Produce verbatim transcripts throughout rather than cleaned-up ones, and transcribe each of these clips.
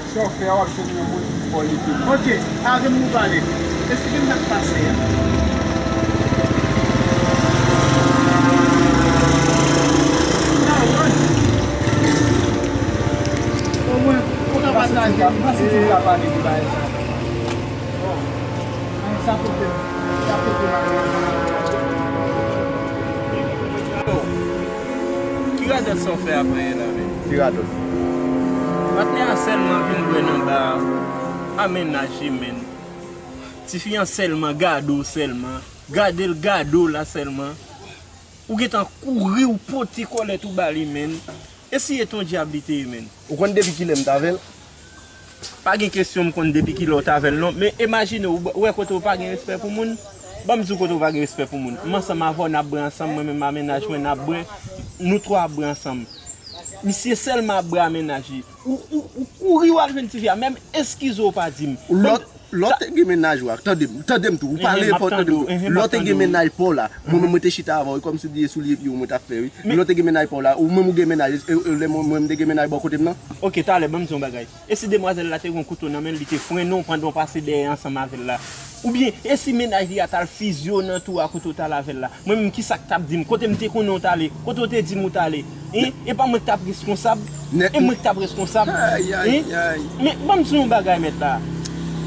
Chofè a, w ap jwenn yon moun ki fò li tou. Ok, avè m nou pale. Eksplike m sa k pase a. Omwen, ou ka pataje. Pase ti ka pale de bagay sa. Bon. Sa kote, sa kote bagay. Ki radòt sa w fè a premye la menm? Ki radòt? Patnè a sèlman vin bwè nan ba a, a mennaj li menm. Tifi an sèlman gade w sèlman, gade l gade w la sèlman. Ou gentan kouri, ou pote kòlèt ou ba li menm. E si e t on dyab li te ye menm? Ou konn depi kilè m t avè l? Pa gen kesyon m konn depi kilè w t avè l non. Men imajine w, w wè kote w pa gen respè pou moun. Ban m di w kote w pa gen respè pou moun. M ansanm avè w, n ap bwè ansanm, mwen menm a mennaj mwen, n ap bwè. Nou twa ap bwè ansanm. Misye sèlman ap bwè a mennaj li. Ou, ou, ou kouri w al jwenn tifi a, menm eskize w pa di m. Lè w te gen mennaj ou a, tande m, tande m tou, ou pale fò, tande m tou. Lè w te gen mennaj pa w la, mwen menm mwen te chita avè w, e kòmsi w bliye soulye pye w mwen t ap fè wi. Lè w te gen mennaj pa w la, ou menm ou gen mennaj, e, e, lè mwen, mwen m te gen mennaj bò kote m nan? Ok, talè, ban m di yon bagay. E si demwazèl la te gen yon kouto nan men l, li te frennen w pandan w pase dèyè ansanm avè l la? Oubyen, e si mennaj li a t al fizye w nan twou a kote w t al avè l la? Mwen menm, kisa k t ap di m? Kote m te konnen w t ale? Kote w te di m ou t ale? Hein? E pa mwen k t ap reskonsab? E mwen k t ap reskonsab? Hein? Men ban m di w yon bagay, mèt la.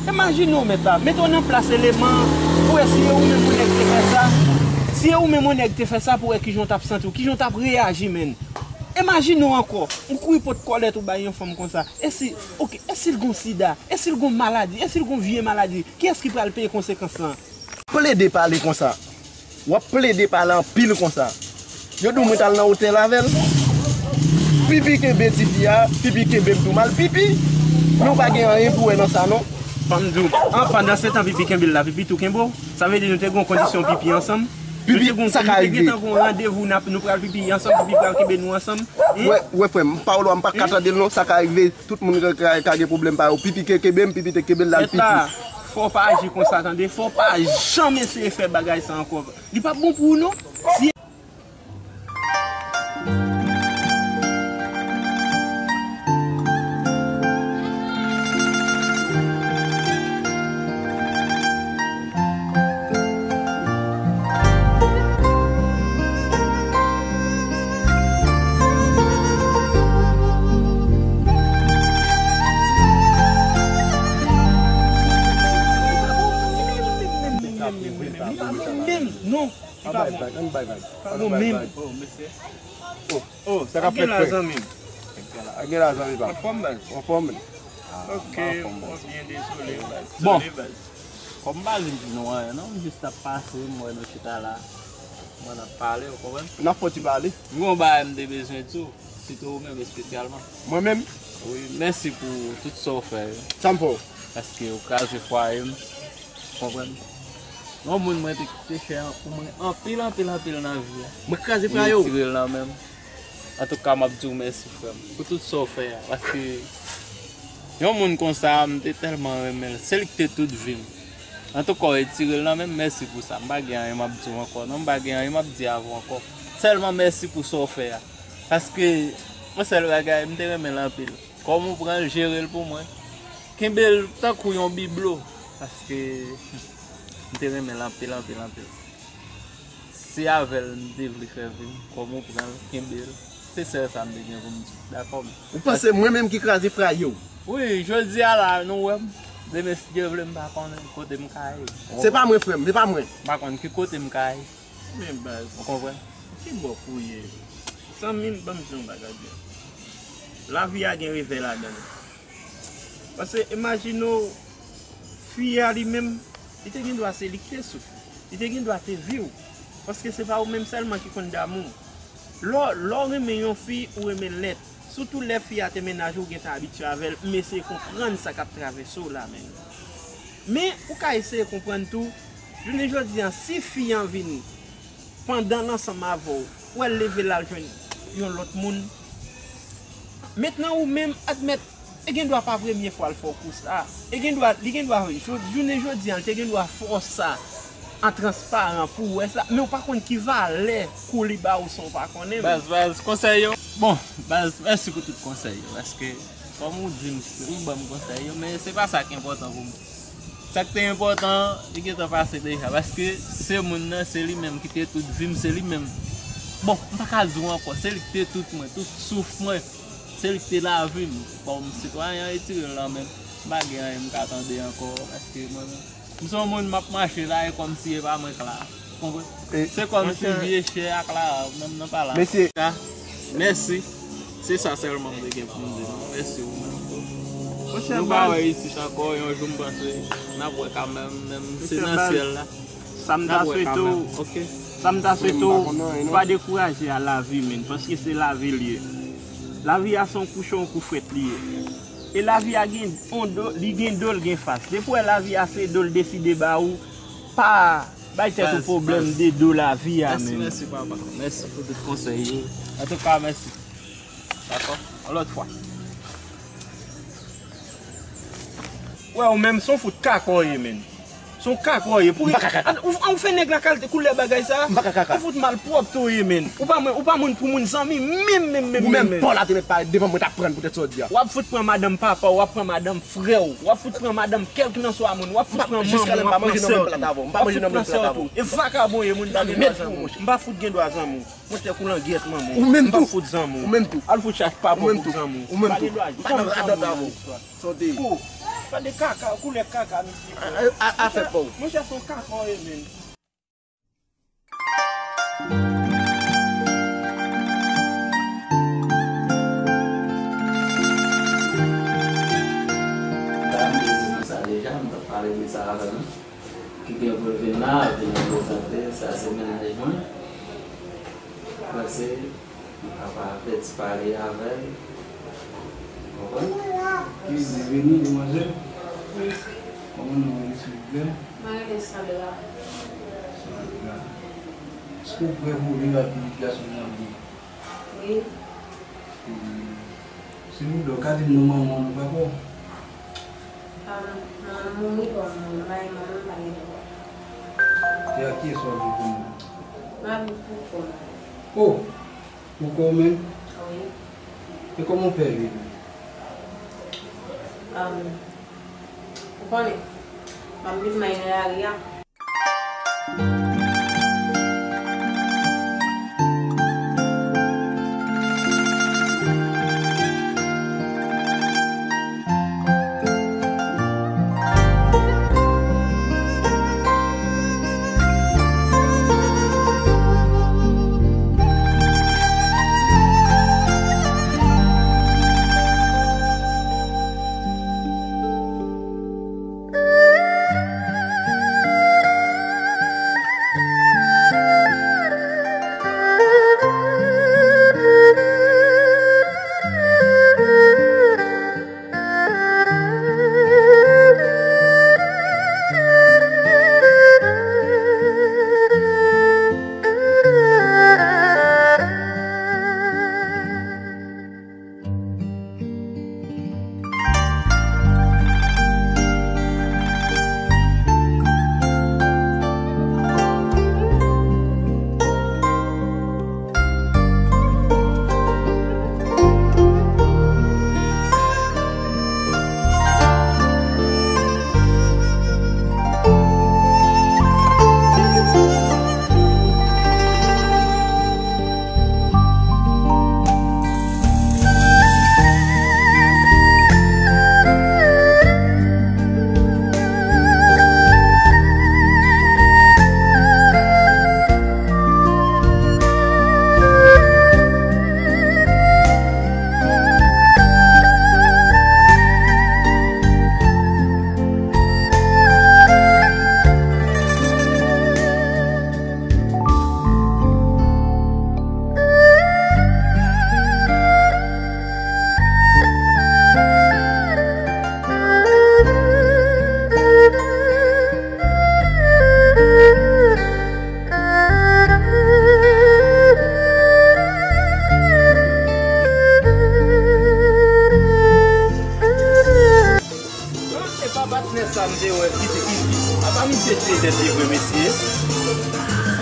Imajine w, mèt la. Mete w nan plas eleman pou wè si e ou menm yon nèg te fè sa. Si e ou menm yon nèg te fè sa, pou wè kijan w t ap santi w, kijan w t ap reyaji, menn. Imajine w ankò, ou kouri pot kòlèt ou bay yon fanm konsa. E si, ok, e si l gon sida? E si l gon maladi? E si l gon vye maladi? Kiyès ki pral peye konsekans lan? Plede pale konsa. W ap plede pale anpil konsa. Yo di w mwen t al nan otèl avè l. Pipi kenbe tifi a, Pipi kenbe m tou mal. Pipi, men w pa gen anyen pou wè nan sa non. Ban m di w, an, pandan se tan Pipi kenbe l la, Pipi tou kenbe w. Sa vle di nou te gen yon kondisyon pipi ansanm. Pipi, sa ka rive. Nou te gen, nou te gentan gen yon randevou, n ap, nou pral pipi ansanm, Pipi pral kenbe nou ansanm. Hein? Wè, wè frè m, pawòl ou a m pa ka tande l non, sa ka rive, tout moun ka, ka, ka gen pwoblèm pa yo. Pipi te kenbe m, Pipi te kenbe l, l al pipi. Mèt la, fò w pa aji konsa tande, fò w pa janm eseye fè bagay sa ankò. Li p ap bon pou ou non. Si Li pa bon menm, non. Li pa bon. Li pa bon menm. Oh, mesye. Oh, sa k ap fèt, frè? Gen la, zanmi m. Ak gen la, zanmi pa m. Anfòm, baz? Anfòm, men. Ok, mwen byen dezole, baz. Bon. Dezole, baz. Kòm m pa vin di nou anyen, non, m jis t ap pase, m wè nou chita la. Mwen ap pale, ou konprann? N ap fè ti pale. M gen yon bagay m te bezwen di w, sitou ou menm espesyalman. Mwen menm? Wi, mèsi pou tout sa w fè yo. Sa m fè w? Paske ou kraze fwaye m. Konprann? Yon moun mwen te kite chè pou mwen anpil, anpil, anpil nan vi a. Mwen kraze fwaye w. Ou retire l nan men m. Antouka, m ap di w mèsi, frè m, pou tout sa w fè a. Paske yon moun konsa, m te tèlman renmen l. Se li ki te tout vi m. Antouka, w retire l nan men m, mèsi pou sa. M pa gen anyen m ap di w ankò, non, m pa gen anyen m ap di avè w ankò. Sèlman mèsi pou sa w fè a. Paske, yon sèl bagay, m te renmen l anpil. Kòm ou pran l, jere l pou mwen. Kenbe l tankou yon biblo. Paske, m te renmen l anpil, anpil, anpil. Se avè l m te vle fè vi m. Kòm ou pran l, kenbe l. Se sèl sa m te gen pou m di. Dakò, m. Ou panse mwen menm ki kraze fwaye w? Wi, jodi a la, nou wè m. Demen, si Dye vle, m pa konnen kote m ka ye. Se pa mwen, frè m, se pa mwen. M pa konn ki kote m ka ye. Men baz. Ou konprann? Ki bò pou w ye? Zanmi m, ban m di yon bagay byen. Lavi a gen revè ladan l. Paske imajine w, fi a li menm, li te gen dwa se li ki te soufri. Li te gen dwa te vi w. Paske se pa ou menm sèlman ki konn damou. Lè w, lè w renmen yon fi, ou renmen l nèt. Sitou lè fi a te menaj ou, ou gentan abitye avè l, m eseye konprann sa k ap travèse w la menm. Men, ou ka eseye konprann tou, jounen jodi a, si fi an vin pandan l ansanm avè w, ou wè l leve l al jwenn yon lòt moun. Mentnan ou menm, admèt, e gen dwa pa premye fwa l fè w kou sa. E gen dwa, li gen dwa, jou-, jounen jodi a, l te gen dwa fè w sa an transparan pou w wè sa, men w pa konn ki valè kou li ba w san w pa konnen. Baz, baz, konsèy yo. Bon, baz, mèsi pou tout konsèy yo, paske Kòm ou di m, ou ban m konsèy yo, men se pa sa k enpòtan pou mwen. Sa k te enpòtan, li gentan pase deja. Paske se moun nan, se li menm ki te tout vi m, se li menm. Bon, m pa ka di w ankò, se li ki te tout mwen, tout souf mwen. Se li ki te lavi m. Kòm sitwayen an retire l nan men m, m pa gen anyen m ka tande ankò, paske mwen menm, m se yon moun m ap mache la, e kòmsi e pa mwen k la. Ou konprann? Se kòmsi vye chè a k la, menm nan pa la. Mesye. Mèsi. Se sa sèlman m te gen pou m di nou. Mèsi ou menm tou. Nou pa wè isit ankò, yon jou m panse n ap wè kanmenm, menm se nan syèl la. Sa m ta swete w, sa m ta swete w, pa dekouraje a lavi, men, paske se lavi l ye. Lavi a se yon kou cho, yon kou frèt li ye. E lavi a gen yon do, li gen do, l gen fas. Depi w wè lavi a se do l deside ba ou, pa bay tèt ou pwoblèm de do lavi a, men. Mèsi, mèsi, papa. Mèsi pou tout konsèy yo. Antouka, mèsi. Dakò? Yon lòt fwa. Wè, ou menm, se yon fout kaka w ye, men. Se yon kaka w ye. Pou an, ou, an, ou fè nèg la kalite koulè bagay sa? M pa ka kaka. Ou fout malpwòpte w ye, men. Ou pa moun, ou pa moun pou moun zanmi, menm, menm, menm. Ou menm, pa w la te mèt parèt devan mwen, t ap pran poutèt sa w di a. W ap fout pran madanm papa w, w ap pran madanm frè w, w ap fout pran madanm kèlkeswa moun, w ap fout pran manman w, w ap pran sè w tou. M pa fout pran sè w tou. E vakabon ye, moun pa gen dwa zanmi w. M pa fout gen dwa zanmi w. Monchè, kou langyèt manman w. Ou menm tou. M pa fout zanmi w. Ou menm tou. Al fout chache papa w pou zanmi w. Ou menm tou. Pa gen dwa. Janm, janm, janm. Sa w te ye. Kou, pa de kaka, koulè kaka, misye. A, a, a, a fè pa w. Monchè, se yon kaka w ye, menm. Sa, m te di nou sa deja, m t ap pale de sa avè nou. Ki gen pou l vin la, vin prezante, sa se mennaj mwen. Panse, m kapab fè ti pale avè l. Konprann? Wi, byenveni, demwazèl. Mèsi. Kòman non w ye, silvouplè? Mwen rele Sandra. Sandra. Èske w prè pou w viv ak pitit gason w nan vye? Wi. E, silvouplè, w ka di m non manman w, non papa w? Am, manman m mouri, bon, manman m pa gen, manman m pa gen papa. E ak kiyès w ap viv kounya? M ap viv pou kò m. O! Pou kò w menm? Wi. E kòman w fè viv? Am, ou konnen, m ap viv mwen nan lari a. E pa patnè sa m te wè ki te isit. Apa misye tiye tèt li vre, mesye?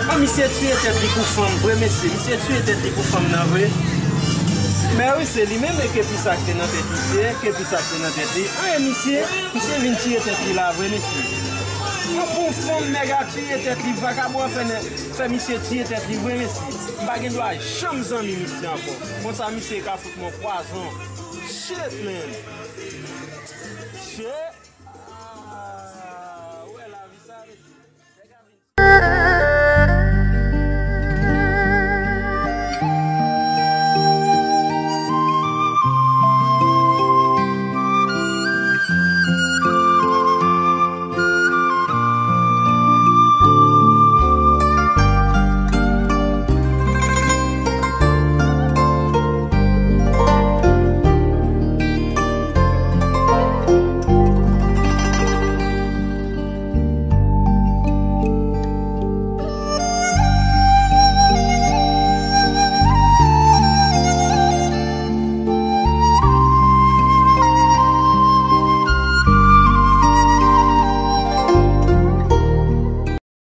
Apa misye tiye tèt li pou fanm vre, mesye? Misye tiye tèt li pou fanm nan vre? Men wi, se li menm e kepi sa k te nan tèt misye, kepi sa k te nan tèt li. Anyen misye, misye vin tiye tèt li la vre, mesye. Yon bon fanm nèg a tiye tèt li, vagabon an fè nè-, fè misye tiye tèt li vre, mesye. M pa gen dwa janm zanmi misye ankò. Konsa misye ka fout mwen pwazon. Shit, man. Shit.